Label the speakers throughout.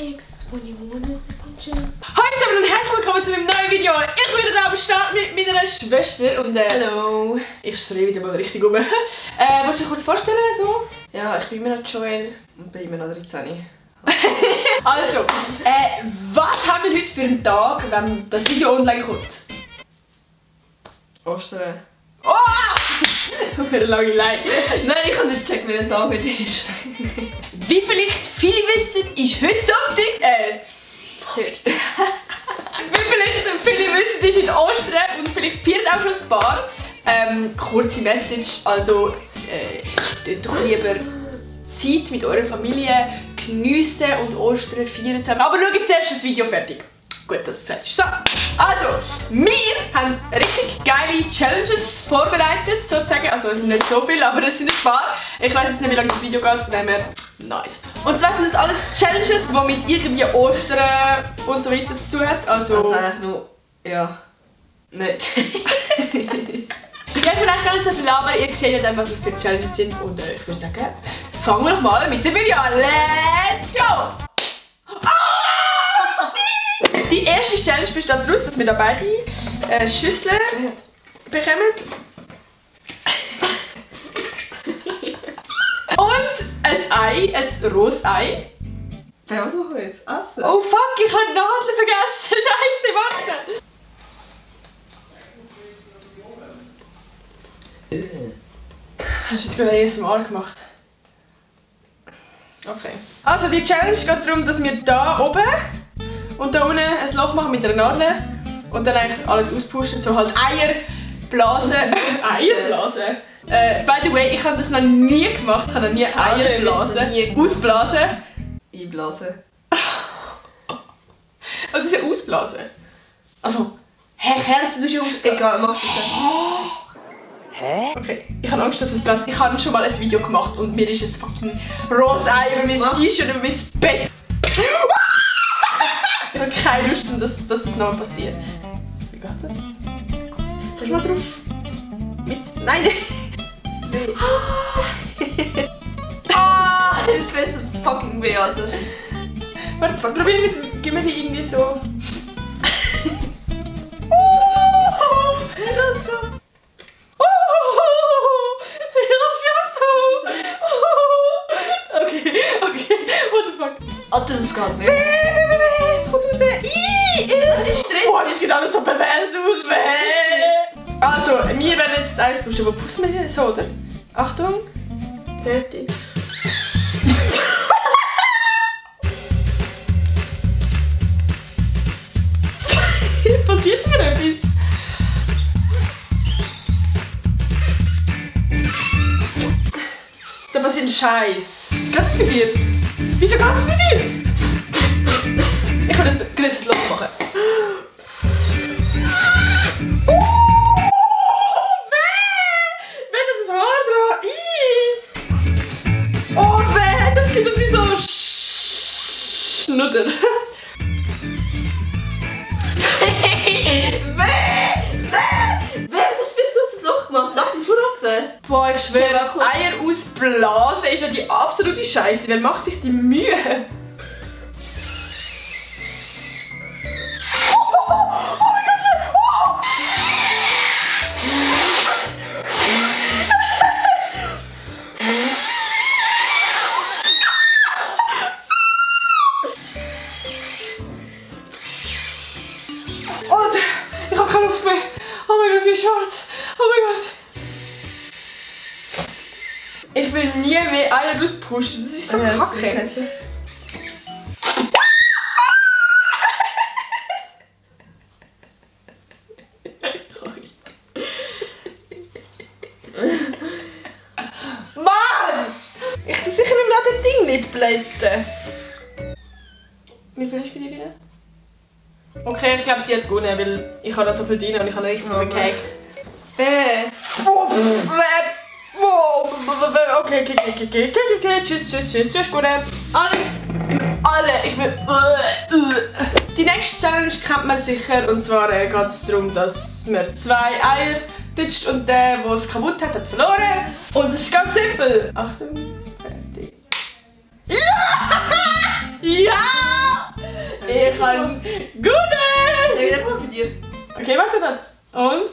Speaker 1: Alex, when you want us bitches. Hallo zusammen und herzlich willkommen zu meinem neuen Video. Ich bin wieder am Start mit meiner Schwester und
Speaker 2: Hallo.
Speaker 1: Ich schreie wieder mal richtig um. Willst du dich kurz vorstellen? So?
Speaker 2: Ja, ich bin immer noch Joel und bin immer noch 13.
Speaker 1: Also, was haben wir heute für einen Tag, wenn das Video online kommt?
Speaker 2: Ostern.
Speaker 1: Oh! Eine lange Leine.
Speaker 2: Nein, ich kann nicht checken, wie der Tag heute ist.
Speaker 1: Wie vielleicht viele wissen, ist heute Sonntag.
Speaker 2: Heute.
Speaker 1: Wie vielleicht viele wissen, ist heute Ostern und vielleicht feiert auch schon ein paar. Kurze Message, also tut doch lieber Zeit mit eurer Familie geniessen und Ostern feiern zusammen. Aber schaut zuerst das Video fertig. Gut, dass es gesagt ist. So, also, wir haben richtig geile Challenges vorbereitet, sozusagen. Also, es sind nicht so viele, aber es sind ein paar. Ich weiss jetzt nicht, wie lange das Video geht, von dem her nice. Und zwar sind das alles Challenges, die mit irgendwie Ostern und so weiter zu tun haben. Also
Speaker 2: eigentlich nur, ja, nicht.
Speaker 1: Ja, ich bin eigentlich gar nicht so viel, aber ihr seht ja dann, was es für Challenges sind. Und ich würde sagen, fangen wir doch mal mit dem Video an. Let's go! Die erste Challenge besteht daraus, dass wir da beide Schüsseln bekommen. Und ein Ei, ein rohes Ei.
Speaker 2: Was machen wir jetzt? Essen?
Speaker 1: Oh fuck, ich habe die Nadeln vergessen. Scheiße, warte schnell. Hast du jetzt gerade ASMR gemacht? Okay. Also die Challenge geht darum, dass wir da oben und da unten ein Loch machen mit einer Nadel und dann eigentlich alles auspusten, so halt Eier blasen. Eier blasen? By the way, ich habe das noch nie gemacht, ich habe noch nie Eier blasen. Ausblasen.
Speaker 2: Einblasen.
Speaker 1: Oh, du hast ja ausblasen. Also, hä, Kerzen tust du ausblasen?
Speaker 2: Egal, machst du jetzt.
Speaker 1: Hä? Okay, ich habe Angst, dass es platzt. Ich habe schon mal ein Video gemacht und mir ist ein fucking rohes Ei über mein T-Shirt und über mein Bett. Ich habe keine Lust, dass es noch passiert. Wie geht das? Kannst du mal drauf? Mit? Nein! Das ist weh.
Speaker 2: Ah! Hilfe, es tut fucking weh, Alter.
Speaker 1: Warte, probier mit. Gib mir die irgendwie so. Das schon. Okay, what the fuck?
Speaker 2: Alter, das geht nicht.
Speaker 1: Es kommt raus!
Speaker 2: Das ist Stress.
Speaker 1: Boah, das sieht alles so pervers aus! Also, wir werden jetzt das Eis pusten. Wo pusten wir hier? So, oder? Achtung! Fertig. Passiert mir etwas? Da passiert ein Scheiß. Ganz bei dir. Wieso ganz bei dir? Ich will ein grösseres Loch machen. Weh, das ist Haar dran. Oh, weh, das klingt wie so Schnudder. Boah, ich schwöre, das Eier ausblasen ist ja die absolute Scheiße. Wer macht sich die Mühe? Und ich habe keine Luft mehr. Oh mein Gott, wie schwarz. Oh mein Gott. Ich will nie mehr Eier rauspushen, das ist so kacke. Mann! Ich kann sicher im Laden Ding nicht blättern. Wie viel ist bei dir drin? Okay, ich glaube, sie hat gewonnen, weil ich habe da so viel drin und ich habe richtig verkackt. Okay, tschüss, gut. Alle, ich bin... Die nächste Challenge kennt man sicher und zwar geht es darum, dass man 2 Eier toucht und der es kaputt hat, hat verloren. Und es ist ganz simpel. Achtung, fertig. Ja! Ja! kann gewonnen!
Speaker 2: Sag ich mal bei dir.
Speaker 1: Okay, warte. Und?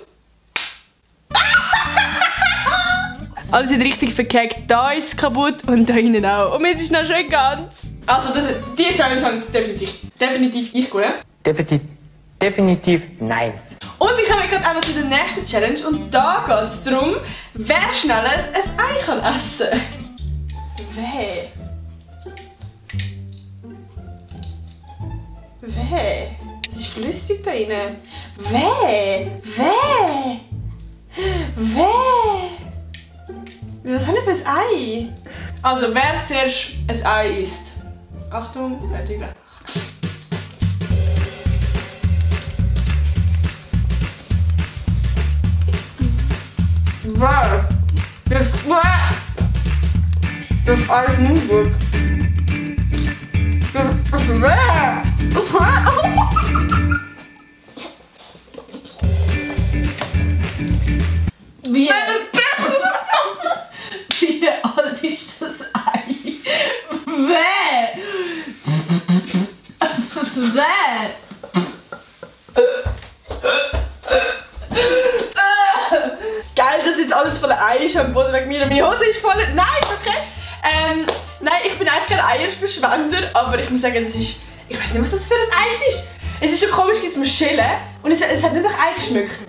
Speaker 1: Alles sind richtig verkackt. Da ist es kaputt und da hinten auch. Und es ist noch schön ganz. Also, die Challenge habe ich definitiv ich gewonnen.
Speaker 3: Definitiv nein.
Speaker 1: Und wir kommen gerade auch noch zu der nächsten Challenge. Und da geht es darum, wer schneller ein Ei kann essen. Wer? Es ist flüssig da drin. Wer? Was haben wir für ein Ei? Also, wer zuerst ein Ei isst? Achtung, fertig. Wow! Das ist alles nicht gut.
Speaker 2: Wie alt ist das Ei?
Speaker 1: Geil, dass jetzt alles voller Ei ist am Boden wegen mir und meine Hose ist voll. Nein, okay. Nein, ich bin eigentlich kein Eierverschwender, aber ich muss sagen, das ist... Ich weiß nicht, was das für ein Ei ist. Es ist schon komisch, jetzt mal schälen und es hat nicht nach Ei geschmeckt.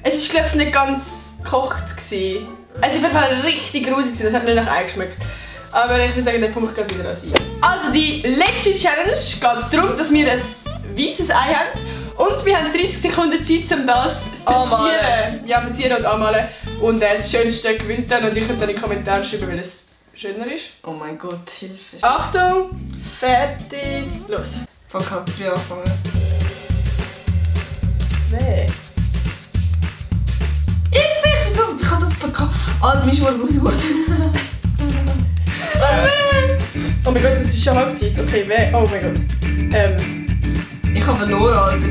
Speaker 1: Es ist, glaube ich, nicht ganz gekocht gewesen. Es war auf jeden Fall richtig grusig, es hat nicht nach Ei geschmeckt. Aber ich würde sagen, der Punkt geht wieder an Sie. Also die letzte Challenge geht darum, dass wir ein weißes Ei haben. Und wir haben 30 Sekunden Zeit, um das zu verzieren. Ja, verzieren und anmalen. Und das Schönste gewinnt dann und ich könnt dann in die Kommentare schreiben, welches schöner ist.
Speaker 2: Oh mein Gott, Hilfe.
Speaker 1: Achtung, fertig, los.
Speaker 2: Von Katrin anfangen.
Speaker 1: Wer?
Speaker 2: Ich kann so verkaufen. Alter, mein Schuhe groß geworden.
Speaker 1: Oh mein Gott, das ist schon Halbzeit. Okay, wer? Oh mein Gott.
Speaker 2: Ich habe verloren, Alter.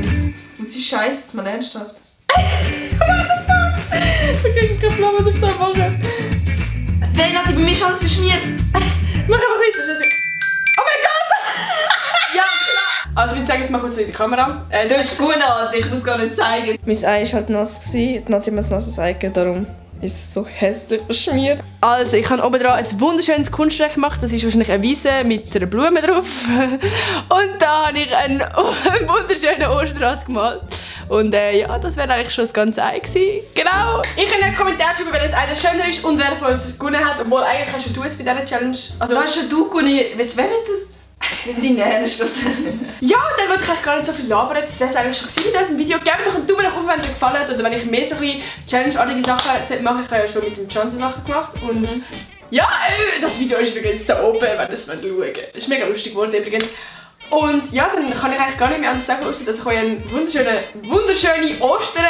Speaker 2: Das ist scheiße, dass man ernsthaft.
Speaker 1: Okay, ich kann was ich da mache.
Speaker 2: Nein, Nati, bei mir ist alles verschmiert.
Speaker 1: Mach einfach weiter. Oh mein Gott! Ja, klar! Also, wir zeigen jetzt mal kurz in die Kamera.
Speaker 2: Du hast gut, Alter. Ich muss gar nicht zeigen.
Speaker 4: Mein Ei war halt nass, Nati hat mir ein nasses Ei gegeben, darum ist es so hässlich verschmiert.
Speaker 1: Also, ich habe oben dran ein wunderschönes Kunstwerk gemacht. Das ist wahrscheinlich eine Wiese mit einer Blume drauf. Und da habe ich einen wunderschönen Osterhase gemalt. Und ja, das wäre eigentlich schon das ganze Ei gewesen. Genau. Ich kann in den Kommentaren schreiben, welches Ei das schöner ist und wer von uns gewonnen hat. Obwohl, eigentlich hast du jetzt bei dieser Challenge... Also,
Speaker 2: Du hast schon du gewonnen. Wer will das? Nicht dein Ernst, oder?
Speaker 1: ja, dann würde ich eigentlich gar nicht so viel labern. Das wäre es eigentlich schon gewesen in diesem Video. Gebt doch einen Daumen nach oben, wenn es euch gefallen hat. Oder wenn ich mehr so ein bisschen Challenge-artige Sachen mache. Ich habe ja schon mit dem Chance Sachen gemacht. Und ja, das Video ist übrigens da oben, wenn ihr es schauen wollt. Das ist mega lustig geworden übrigens. Und ja, dann kann ich eigentlich gar nicht mehr anders sagen, außer dass ich euch eine wunderschöne Ostern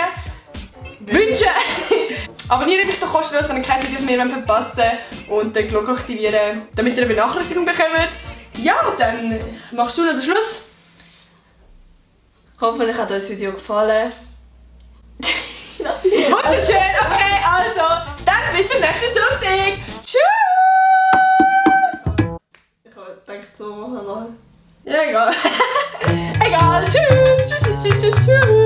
Speaker 1: wünsche. Abonniert mich doch kostenlos, wenn ihr kein Video mehr verpassen wollt. Und die Glocke aktivieren, damit ihr eine Benachrichtigung bekommt. Ja, dann machst du noch den Schluss.
Speaker 2: Hoffentlich hat euch das Video gefallen.
Speaker 1: Wunderschön, okay, also, dann bis zum nächsten Sonntag. Tschüss!
Speaker 2: Ich habe gedacht, so machen wir.
Speaker 1: Ja, egal. Egal, tschüss, tschüss, tschüss, tschüss, tschüss.